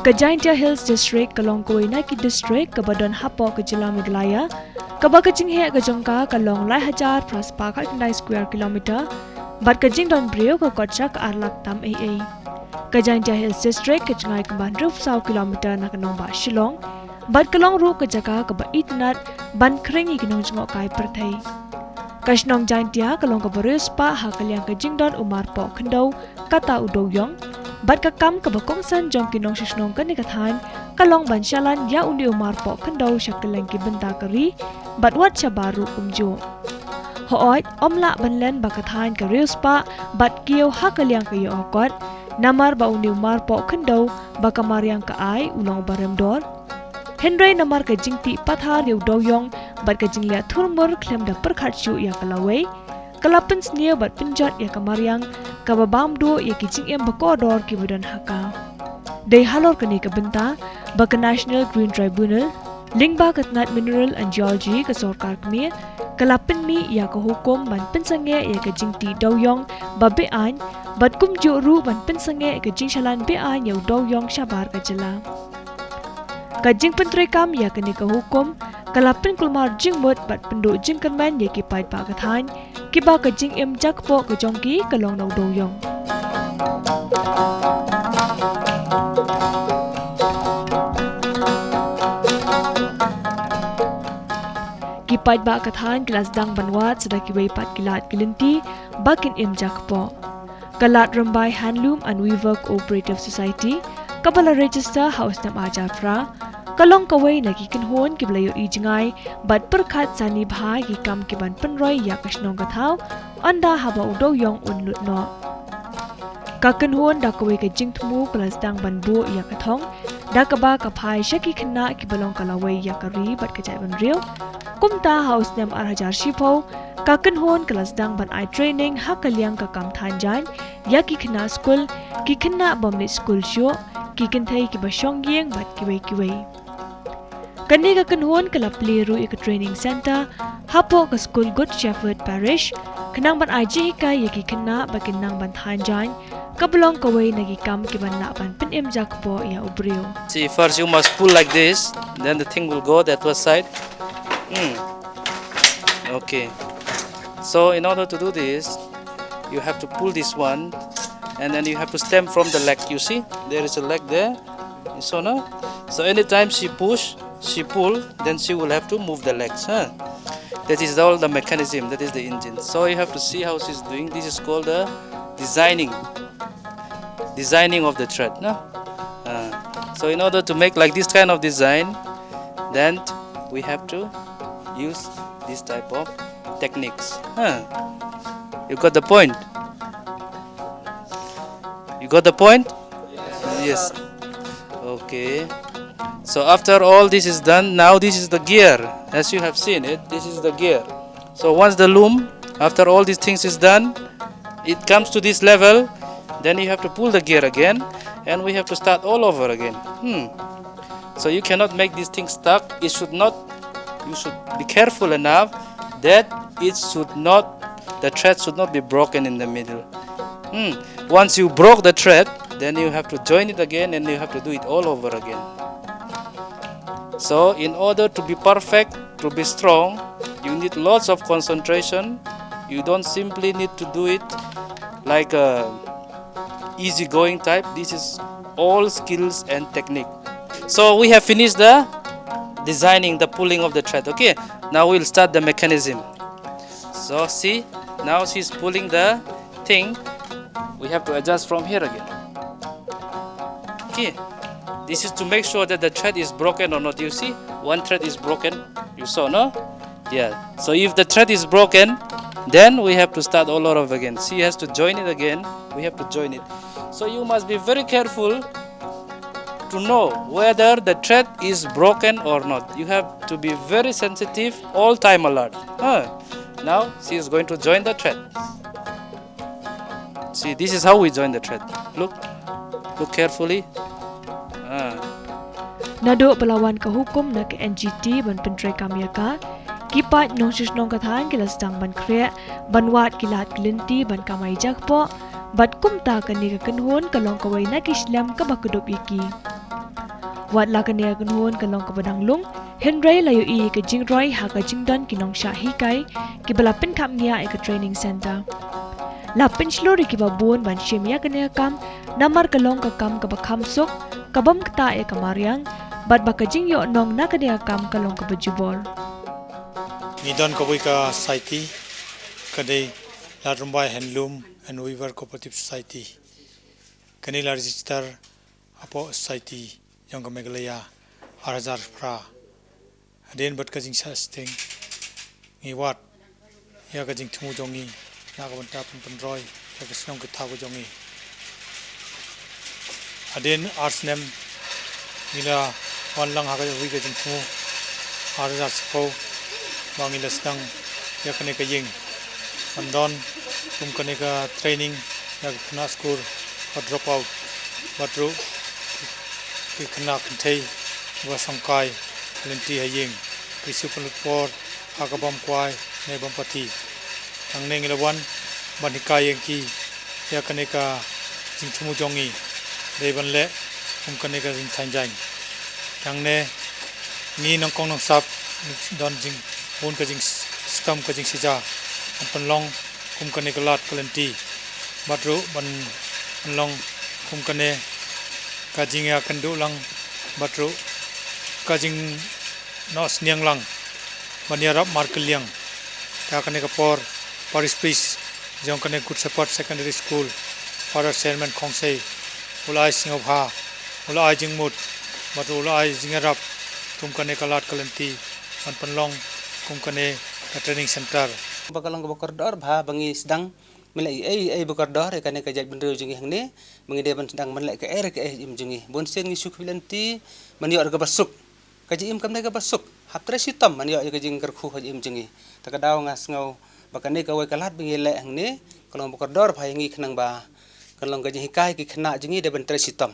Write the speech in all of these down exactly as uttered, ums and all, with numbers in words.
Ka Jaintia Hills District ka long kawei na ki district kaba don hapoh ka jylla Meghalaya, kaba ka jingheh ka jong ka ka long lai hajar phra spah khatkhyndai square kilometer, bad ka jingdon briew ka kot sha ka ar lak tam eiei. Ka Jaintia Hills District ka jngai kumba hynriewphew saw kilometer na ka nongbah Shillong, bad ka long ruh ka jaka kaba itynnad ban khring ïa ki nongjngohkai pyrthei. Ka shnong Jaintia ka long kaba riewspah ha ka liang ka jingdon u marpoh khyndew kata u dewïong, bad ka kam kaba kongsan jong ki nongshong shnong kane ka thaiñ ka long ban shalan ïa une u marpoh khyndew sha kylleng ki bynta ka ri, bad wat shabar ruh kumjuh. Hooid, ym lah ban len ba ka thaiñ ka riewspah bad kiew ha ka liang ka ïoh ka kot, namar ba une u marpoh khyndew ba ka mariang ka ai u long uba rem dor. Hynrei namar ka jingtih pathar ïa u dewïong bad ka jingleh thurmur khlem da pyrkhat shuh ïa ka lawei, ka la pynsniew bad pynjot ïa ka mariang kaba bam duh ïa ki jingim ba kordor kiba don ha ka. Dei halor kane ka bynta ba ka National Green Tribunal, lyngba ka tnat Mineral and Geology ka sorkar kmie, ka la pynmih ïa ka hukum ban pynsangeh ïa ka jingtih dewïong ba be-aiñ, bad kumjuh ruh ban pynsangeh ïa ka jingshalan be-aiñ ïa u dewïong shabar ka jylla. Ka jingpyntreikam ïa kane ka hukum ka la pynkulmar jingmut bad pynduh jingkyrmen ïa ki paidbah ka thaiñ, kiba ka jingim jakpoh ka jong ki ka long na u dewïong. Ki paidbah ka thaiñ ki la sdang ban wad sa da kiwei pat ki lad ki lynti ba kin im jakpoh. Ka lad Rymbai Handloom and Weaver Cooperative Society, kaba la register ha u snem ar hajar phra, ka long kawei na ki kynhun kiba la ïohi jngai bad pyrkhat sani bha ïa ki kam kiban pynroi ïa ka shnong ka thaw, ynda haba u dewïong un lut noh. Ka kynhun da kawei ka jingthmu ka la sdang ban buh ïa ka thong, da kaba ka phai sha ki khynnah kiba long ka lawei ïa ka ri bad ka jaitbynriew. Kumta ha u snem ar hajar shiphew, ka kynhun ka la sdang ban ai training ha ka liang ka kam thaiñ jaiñ ïa ki khynnah skul, ki khynnah bym leit skul shuh, ki kynthei kiba shong ïing bad kiwei kiwei. Kane ka kynhun ka la plie ruh ïa ka training centre hapoh ka skul Good Shepherd Parish, khnang ban ai jinghikai ïa ki khynnah ba kin nang ban thaiñ jaiñ, kaba long kawei na ki kam kiban lah ban pynim jakpoh ïa u briew. See, first you must pull like this, then the thing will go that was side. Hmm. Okay. So in order to do this, you have to pull this one, and then you have to stem from the leg. You see, there is a leg there. You saw, no? So anytime she push, she pull, then she will have to move the legs. Huh? That is all the mechanism. That is the engine. So you have to see how she's doing. This is called the designing, designing of the thread. No? Uh, so in order to make like this kind of design, then we have to use this type of techniques. Huh? You got the point? You got the point? Yes. Okay. So after all this is done, now this is the gear. As you have seen it, this is the gear. So once the loom, after all these things is done, it comes to this level, then you have to pull the gear again, and we have to start all over again. Hmm. So you cannot make this thing stuck. It should not, you should be careful enough that it should not, the thread should not be broken in the middle. Hmm. Once you broke the thread, then you have to join it again and you have to do it all over again. So in order to be perfect, to be strong, you need lots of concentration. You don't simply need to do it like a easygoing type. This is all skills and technique. So we have finished the designing, the pulling of the thread. Okay, now we'll start the mechanism. So see, now she's pulling the thing. We have to adjust from here again. Okay, this is to make sure that the thread is broken or not. You see, one thread is broken. You saw, no? Yeah. So if the thread is broken, Then we have to start all over again. She has to join it again. We have to join it. So you must be very careful to know whether the thread is broken or not. You have to be very sensitive, all time alert. Huh. Now she is going to join the thread. See, this is how we join the thread. Look, look carefully. Ah. Naduh ba la wan ka hukum na ka N G T ban pyntreikam ïa ka, ki paid nongshong shnong ka thaiñ ki la sdang ban khreh, ban wad ki lad ki lynti ban kamai jakpoh, bad kumta kane ka kynhun ka long kawei na ki shlem kaba kdup ïa ki. Wat la kane ka kynhun ka long kaba dang lung, hynrei la ïohi ïa ka jingroi ha ka jingdon ki nongshah hikai kiba la pynkhapngiah ïa ka training centre. La pynshlur ïa kiba bun ban shim ïa kane ka kam, namar ka long ka kam kaba kham suk, ka bym ktah ïa ka mariang, bad ba ka jingïoh nong na kane ka kam ka long kaba jubor. Ngi don kawei ka society, ka dei Lad Rymbai Handloom and Weaver Cooperative Society. Kane la register hapoh society jong ka Meghalaya ar hajar phra. Hadien bad ka jingshah sting, ngi wad ïa ka jingthmu jong ngi na ka bynta pynpynroi ïa ka shnong ka thaw ka jong ngi. Hadien ar snem ngi la wan lang ha kawei ka jingthmu ar hajar shiphew ba ngi la sdang ïa kane ka ïing ban don kum kane ka training ïa ki khynnah skul ba drop out bad ruh ki khynnah kynthei ba shongkai lynti ha ïing, ki shu pynlut por ha ka bam kwai ne bam pati. Hangne ngi la wan ban hikai ïa ki ïa kane ka jingthmu jong ngi dei ban leh kum kane ka jingthaiñ jaiñ. Hangne ngi nyngkong nyngsap don jingbun ka jingshitom ka jingshisha ban pynlong kum kane ka lad ka lynti bad ruh ban pynlong kum kane ka jingïakynduh lang bad ruh ka jingnoh sniang lang ban ïarap markylliang. Te ha kane ka por Parish Priest jong kane Good Shepherd Secondary School, Father Sherman Khongsei, u la ai sngewbha, u la ai jingmut bad ruh u la ai jingïarap kum kane ka lad ka lynti ban pynlong kum kane ka training centre. Ba ka long kaba kordor bha ba ngi sdang ban leh ei ei ba kordor ïa kane ka jaitbynriew jong ngi hangne, ba ngi dei ban sdang ban leh kaei re kaei ha jingim jong ngi. Bun sien ngi shu khmih lynti ban ïoh re kaba suk. Ka jingim kam dei kaba suk, hap trei shitom ban ïoh ïa ka jingkyrkhu ha jingim jong ngi. Te ka daw nga sngew ba kane kawei ka lad ba ngi leh hangne ka long ba kordor bha ïa ngi khnang ba kan long ka jinghikai ki khynnah jong ngi dei ban trei shitom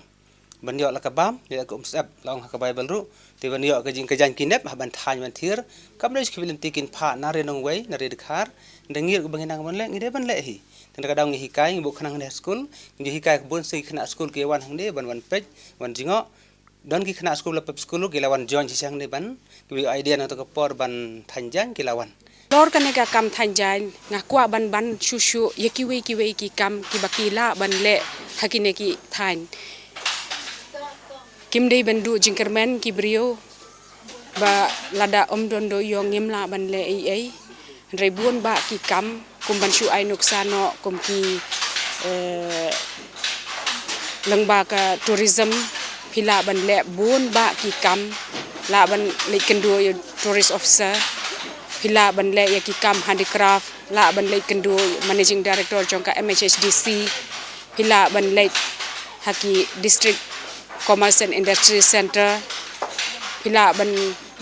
ban ïoh la ka bam, ïoh la ka umsyep, la ong ha ka Baibl ruh. Te ban ïoh ka jingkajaiñ ki nep, ha ban thaiñ ban thiar. Kam dei shu khmih lynti kin phah na ri nongwei, na ri dkhar. Nda ngi ruh ba ngi nang ban leh, ngi dei ban leh hi. Tang da ka daw ngi hikai, ngi buh khnang hangne ha skul, ngi hikai ka bun sien ki khynnah skul ki wan hangne ban wan peit, wan jngoh. Don ki khynnah skul la pep skul ruh ki la wan join shisha hangne ban, kiba ïoh idea na kata ka por ban thaiñ jaiñ ki la wan. Halor kane ka kam thaiñ jaiñ nga kwah ban ban shuh shuh ïa kiwei kiwei ki kam kiba ki lah ban leh ha kine ki thaiñ. Kim dei ban duh jingkyrmen ki briew ba lada ym don do ïong ngim lah ban leh ei ei. Hynrei bun bah ki kam kum ban shu ai nuksa noh kum ki, eh, lyngba ka tourism, phi lah ban leh bun bah ki kam, lah ban leit kynduh ïa u tourist officer, phi lah ban leh ïa ki kam handicraft, lah ban leit kynduh ïa u managing director jong ka M H H D C, phi lah ban leit ha ki district commerce and industry centre, phi lah ban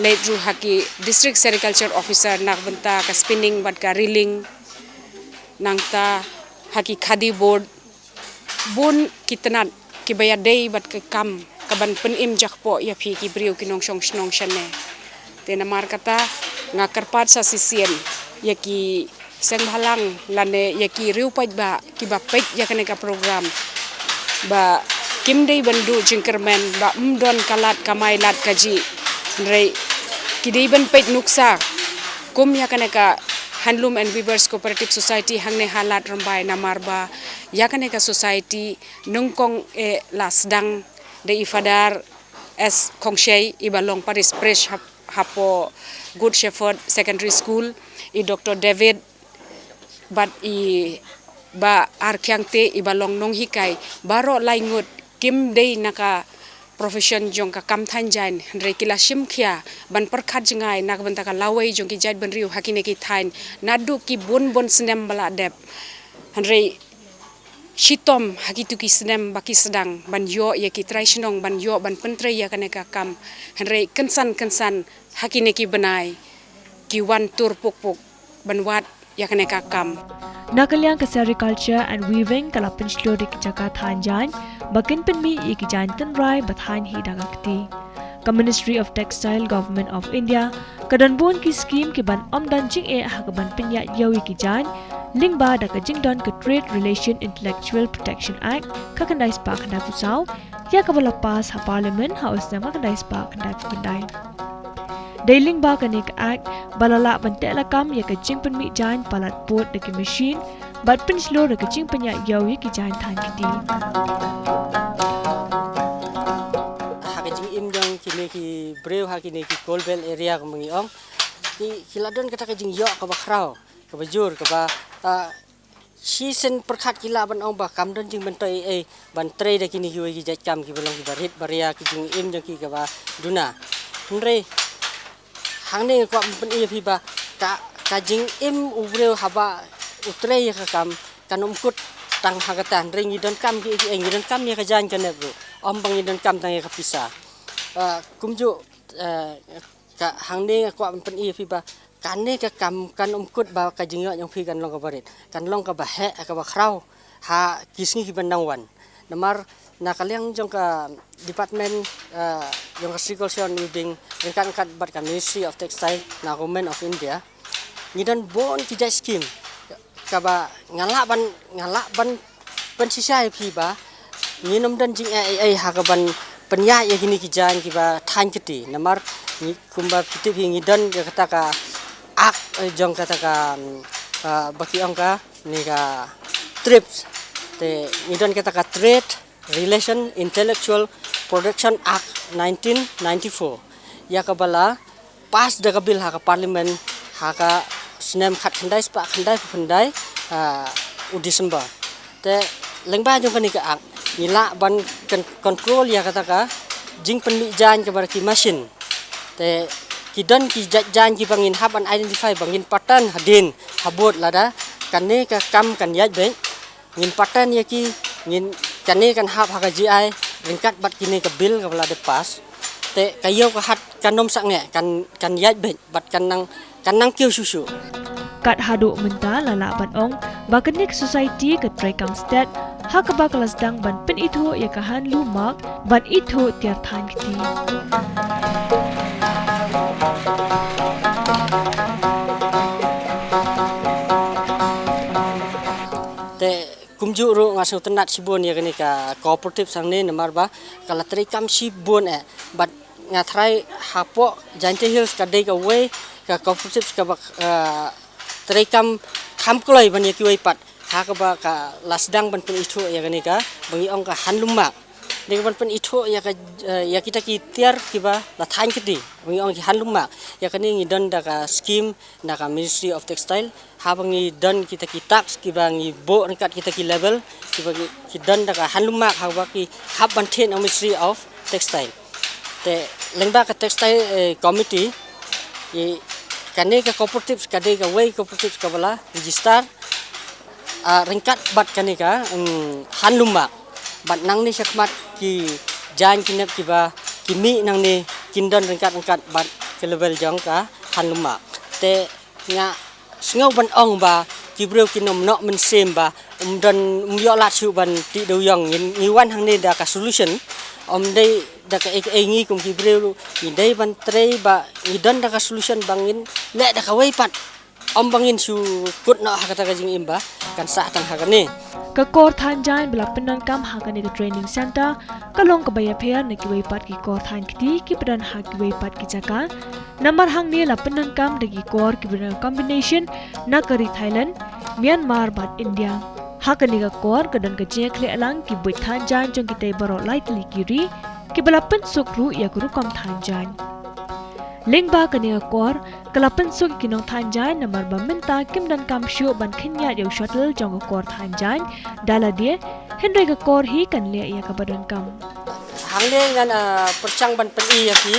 leit ruh ha ki district sericulture officer na ka bynta ka spinning bad ka reeling, nangta ha ki khadi board. Bun ki tnat kiba ïadei bad ka kam kaban pynim jakpoh ïa phi ki briew ki nongshong shnong shane. Te namar kata nga kyrpad sa shisien ïa ki seng bhalang lane ïa ki riew paidbah kiba peit ïa kane ka program ba kim dei ban duh jingkyrmen ba ym don ka lad kamai lad kajih, hynrei ki dei ban peit nuksa kum ïa kane ka Handloom and Weavers Cooperative Society hangne ha Lad Rymbai, namar ba ïa kane ka society nyngkong eh la sdang da i Father S Khongshei iba long parish priest hap hapoh Good Shepherd Secondary School, i Doctor David bad i Bah R Khiangte iba long nonghikai, baroh lai ngut kim dei na ka profession jong ka kam thaiñ jaiñ, hynrei ki la shim khia ban pyrkhat jngai na ka bynta ka lawei jong ki jaitbynriew ha kine ki thaiñ naduh ki bun bun snem ba la dep. Hynrei shitom ha kitu ki snem ba ki sdang ban ïoh ïa ki trai shnong, ban ïoh ban pyntrei ïa kane ka kam. Hynrei kynsan kynsan ha kine ki bnai ki wan tur puk puk ban wad ïa kane ka kam. Na ka liang ka Sericulture and Weaving ka la pynshlur ïa ki jaka thaiñ jaiñ ba kin pynmih ïa ki jaiñ tynrai ba thaiñ hi da ka kti. Ka Ministry of Textile, Government of India ka don bun ki skim ki ban ym don jingeh ha ka ban pynïaid ïew ïa ki jaiñ lyngba da ka jingdon ka Trade Relation Intellectual Protection Act ka khyndai spah khyndai phew saw, ïa kaba la pass ha Parliament ha u snem ka khyndai spah khyndai phew khyndai. Dei lyngba kane ka Act ba la lah ban teh lakam ïa ka jingpynmih jaiñ palat pud da ki machine bad pynshlur da ka jingpynïaid ïew ïa ki jaiñ thaiñ kti. Ha ka jingim jong kine ki briew ha kine ki coal belt area, kumba ngi ong, ki, ki la don kata ka jingïoh kaba khraw, kaba jur, kaba, ah, shisien pyrkhat ki lah ban ong ba kam don jingmyntoi ei ei ban trei da kine kiwei ki jait kam kiba long kiba rit ba ria, ki jingim jong ki kaba duna. Hynrei hangne nga kwah ban pyni ïa phi ba ka, ka jingim u briew haba u trei ïa ka kam kan ym kut tang ha kata, hynrei ngi donkam ki, ki, ngi donkam ïa ka jaiñ ka nep ruh, ym ba ngi donkam tang ïa ka pisa. Ah, kumjuh, ah, ka hangne nga kwah ban pyni ïa phi ba kane ka kam kan ym kut ba ka jingïoh jong phi kan long kaba rit, kan long kaba heh, kaba khraw ha ki sngi kiban nang wan. Namar na ka liang jong ka department, eh, jong ka Sericulture and Weaving ryngkat ryngkat bad ka Ministry of Textile na Government of India, ngi don bun ki jait skim kaba nga lah ban, nga lah ban pynshisha ïa phi ba ngin ym don jingeh ei ei ha ka ban pynïaid ïa kine ki jaiñ kiba thaiñ kti. Namar ngi, kumba phi tip hi, ngi don ïa kata ka Act, eh, jong kata ka, mm, ah, ba ki ong kane ka TRIPS. Te ngi don kata ka Trade Relation Intellectual Protection Act nineteen ninety-four, ïa kaba la pass da ka bill ha ka Parliament ha ka snem khatkhyndai spah khyndai phew khyndai, ah, u December. Te lyngba jong kane ka Act ngi lah ban kon-, control ïa kata ka jingpynmih jaiñ kaba da ki machine. Te ki don ki jait jaiñ kiba ngin hap ban identify, ba ngin pattern hadien habud lada kane ka kam kan ïaid beit, ngin pattern ïa ki, ngin, kane kan hap ha ka GI ryngkat bad kine ka bill kaba la dep pass. Te ka ïew ka hat kan ym sakngeh, kan, kan ïaid beit bad kan nang, kan nang kiew shuh shuh. Kat haduh mynta la lah ban ong ba kane ka society ka treikam stet ha kaba ka la sdang ban pynithuh ïa ka handloom mark ban ithuh tiar thaiñ kti. Te kumjuh ruh nga sngewtynnat shibun ïa kane ka cooperative hangne namar ba ka la treikam shibun eh, bad nga tharai hapoh Jaintia Hills ka dei kawei ka cooperative kaba, eh, treikam kham kloi ban ïa kiwei pat, ha kaba ka la sdang ban pynithuh ïa kane ka, ba ngi ong ka handloom mark. Dei ka ban pynithuh ïa ka, eh, ïa kita ki tiar kiba la thaiñ kti, ba ngi ong ki handloom mark. Ïa kane ngi don da ka skim na ka Ministry of Textile, haba ngi don kita ki task kiba ngi buh ryngkat kita ki label, kiba ngi, ki don da ka handloom mark, haba ki hap ban thied na Ministry of Textile. Te lyngba ka textile, eh, committee, i, kane ka cooperatives ka dei kawei cooperatives kaba la register, ah, ryngkat bad kane ka, mm, handloom mark. Bad nangne shakhmat ki jaiñ ki nep kiba ki mih nangne kin don ryngkat ryngkat bad ka label jong ka handloom mark. Te nga sngew ban ong ba ki briew kin ym noh mynsiem ba ym don, ym ïoh lad shuh ban tih dewiong. Ngi, ngi wan hangne da ka solution, ym dei da kaei kaei. Ngi kum ki briew ngi dei ban trei ba ngi don da ka solution ba ngin leh da kawei pat, ym ba ngin shu kut noh ha kata ka jingim ba kan sah tang ha kane. Ka kor thaiñ jaiñ ba la pyndonkam ha kane ka training centre ka long kaba ïapher na kiwei pat ki kor thaiñ kti kiba don ha kiwei pat ki jaka. Namar hangne la pyndonkam da ki kor kiba don combination na ka ri Thailand, Myanmar bad India. Ha kane ka kor ka don ka jingïakhleh lang ki buit thaiñ jaiñ jong kitei baroh lai tylli ki ri kiba la pynsuk ruh ïa ka rukom thaiñ jaiñ. Lyngba kane ka kor ka la pynsuk ïa ki nongthaiñ jaiñ namar ba mynta kim donkam shuh ban khynñiat ïa u shuttle jong ka kor thaiñ jaiñ da lade, hynrei ka kor hi kan leh ïa kaba donkam. Hangne ngan, ah, pyrshang ban pyni ïa phi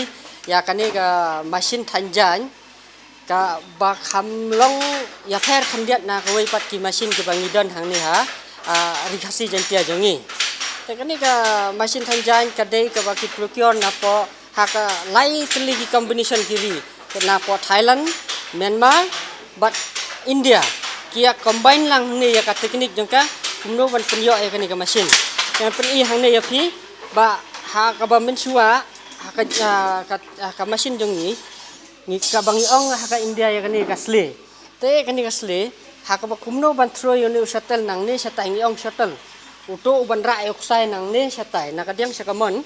ïa kane ka machine than jaiñ, kaba kham long ïapher khyndiat na kawei pat ki machine kiba ngi don hangne ha, ah, Ri Khasi Jaiñtia jong ngi. Te kane ka machine than jaiñ ka dei kaba ki procure napoh ha ka lai tylli ki combination ki ri, napoh Thailand, Myanmar bad India. Ki ïa combine lang hangne ïa ka technique jong ka kumno ban pynïoh ïa kane ka machine. Ngan pyni hangne ïa phi ba ha kaba mynshuwa ha ka, ah, ka, ah, ka machine jong ngi, ngi kaba ngi ong ha ka India ïa kane ka sle. Te kane ka sle, ha kaba kumno ban throw ïa une u shuttle nangne shatai, ngi ong shuttle. Uto u ban rah ïa u ksai nangne shatai na ka diang sha ka mon.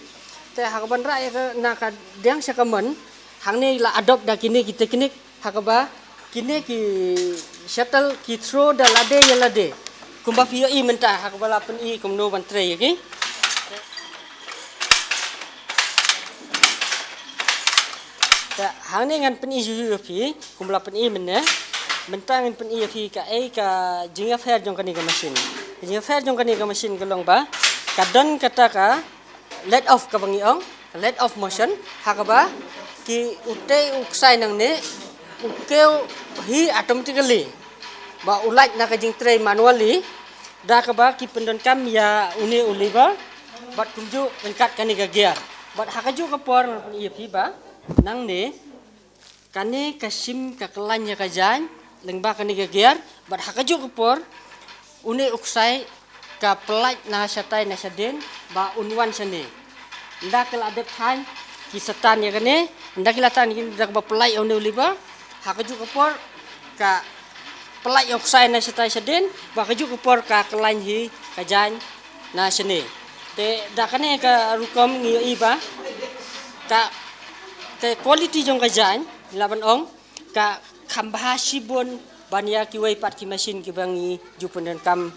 Te ha ka ban rah ïa ka na ka diang sha ka mon, hangne la adopt da kine ki technique ha kaba kine ki shuttle ki throw da lade ïa lade. Kumba phi ïohi mynta ha kaba la pyni kumno ban trei ïa ki. Te hangne ngan pyni shuh shuh ïa phi kumba la pyni mynne. Mynta ngan pyni ïa phi kaei ka jingïapher jong kane ka machine. Ka jingïapher jong kane ka machine ka long ba ka don kata ka let off kaba ngi ong, let off motion, ha kaba ki utei u ksai nangne u kiew hi automatically. Ba u lait na ka jingtrei manually, da kaba ki pyndonkam ïa une u lever bad kumjuh ryngkat kane ka gear. Bad ha kajuh ka por ngan pyni ïa phi ba nangne kane ka shim ka khlaiñ ïa ka jaiñ lyngba kane ka gear, bad ha kajuh ka por une u ksai ka pynlait na shatai na shadien ba un wan shane. Ynda ki la dep thaiñ ki sa tan ïa kane, ynda ki la tan ïa kane da kaba pynlait ïa une u lever, ha kajuh ka por ka pynlait ïa u ksai na shatai shadien, ba kajuh ka por ka khlaiñ hi ka jaiñ na shane. Te da kane ka rukom ngi ïohi ba ka, ka quality jong ka jaiñ, la ban ong, ka kham bha shibun ban ïa kiwei pat ki machine kiba ngi ju pyndonkam,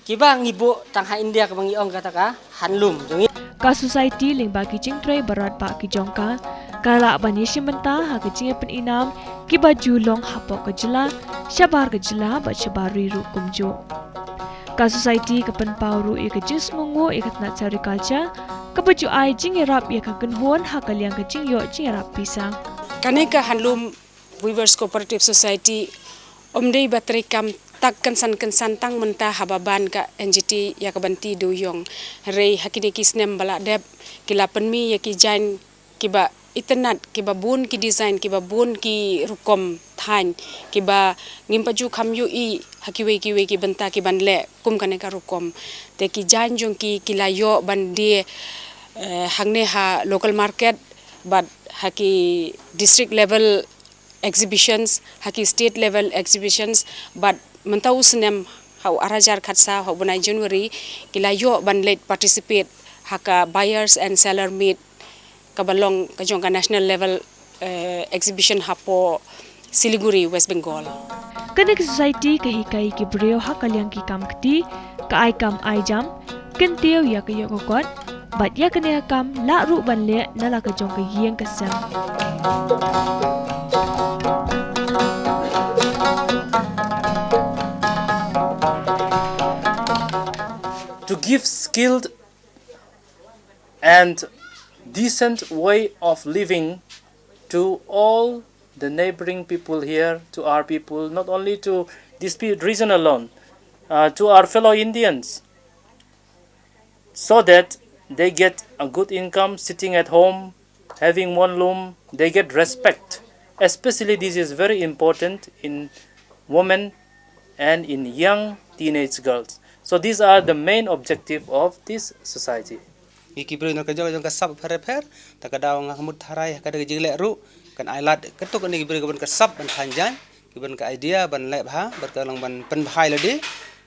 kiba ngi buh tang ha India kaba ngi ong kata ka handloom jong ngi. Ka society lyngba ki jingtrei baroh ba ki jong ka, ka lah ban ïashim bynta ha ka jingïapyni nam kiba ju long hapoh ka jylla, shabar ka jylla bad shabar ri ruh kumjuh. Ka society ka pynpaw ruh ïa ka jingsngewnguh ïa ka tnat sericulture, kaba ju ai jingïarap ïa ka kynhun ha ka liang ka jingïoh jingïarap pisa. Kane ka handloom Weavers Cooperative Society ym dei ba treikam tak kynsan kynsan tang mynta haba ban ka N G T ïa ka ban ti dewïong. Hynrei ha kine ki snem ba la dep ki la pynmih ïa ki jaiñ kiba itynnad, kiba bun ki design, kiba bun ki rukom thaiñ, kiba ngim pat ju kham ïohi ha kiwei kiwei ki bynta ki ban leh kum kane ka rukom. Te ki jaiñ jong ki ki la ïoh ban die, eh, hangne ha local market bad ha ki district level exhibitions, ha ki state level exhibitions, bad mynta u snem ha u ar hajar khatsaw ha u bnai January, ki la ïoh ban leit participate ha ka buyers and seller meet kaba long ka jong ka national level, eh, exhibition hapoh Siliguri, West Bengal. Kane ka society ka hikai ki briew ha ka liang ki kam kti, ka ai kam ai jam, kyntiew ïa ka ïoh ka kot, bad ïa kane ka kam lah ruh ban leh na la ka jong ka ïing ka sem. To give skilled and decent way of living to all the neighboring people here, to our people, not only to this pe-, region alone, uh, to our fellow Indians, so that they get a good income sitting at home, having one loom, they get respect. Especially this is very important in women and in young teenage girls. So these are the main objective of this society. Ngi ki briew na ka jong ka jong ka sap pher pher, ta ka daw nga mut tharai ka da ka jingleh ruh kan ai lad ka tuk ni ki briew ka ban ka sap ban than jaiñ, ki ban ka idea ban leh bha, ban ka long ban pynbha ïa lade,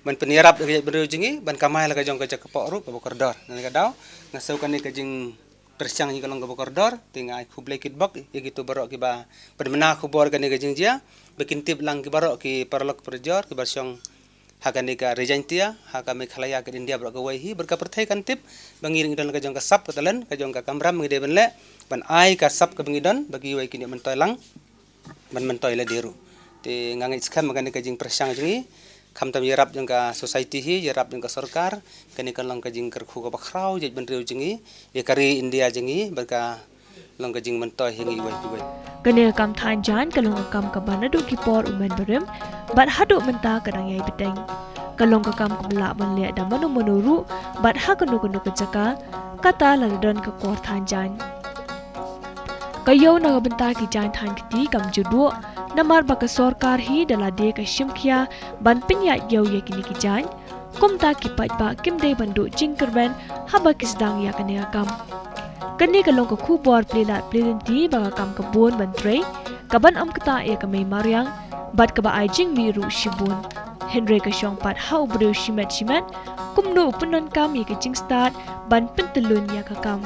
ban pynïarap da ka jaitbynriew jong ngi, ban kamai la ka jong ka jaka poh ruh kaba kordor. Na ka daw nga sngew kane ka jing pyrshang jong ka long kaba kordor, te nga ai khublei kitbok ïa kito baroh kiba pynbna khubor kane ka jingjia, ba kin tip lang ki baroh ki paralok parajor kiba shong ha kane ka Ri Jaiñtia, ha ka Meghalaya, ka India baroh kawei hi, bad ka pyrthei kan tip ba ngi ngi don la ka jong ka sap ka talent, ka jong ka kamram ngi dei ban leh, ban ai ka sap kaba ngi don ba kiwei kin ïoh myntoi lang, ban myntoi lade ruh. Te nga ngeit skhem ba kane ka jingpyrshang jong ngi Khamtam ïarap jong ka society hi, ïarap jong ka sorkar, kane ka long ka jingkyrkhu kaba khraw ïa ka bynriew jong ngi, ïa ka ri India jong ngi, bad ka long ka jingmyntoi ha ngi iwei pa iwei. Kane ka kam thaiñ jaiñ ka long ka kam kaba naduh ki por u myn barim bad haduh mynta ka dang ïai bteng. Ka long ka kam kaba lah ban leh da mano mano ruh bad ha kano kano ka jaka, kata lada don ka kor thaiñ jaiñ. Ka ïew na ka bynta ki jaiñ thaiñ kti kam ju duh, namar ba ka sorkar hi da lade ka shim khia ban pynïaid ïew ïa kine ki jaiñ. Kumta ki paidbah kim dei ban duh jingkyrmen haba ki sdang ïa kane ka kam. Kane ka long ka khubor plie lad plie lynti ba ka kam ka bun ban trei, kaban ym ktah ïa ka mei mariang, bad kaba ai jingmih ruh shibun. Hynrei ka shong pat ha u briew shimet shimet kumno u pyndonkam ïa ka jingstad ban pyntyllun ïa ka kam.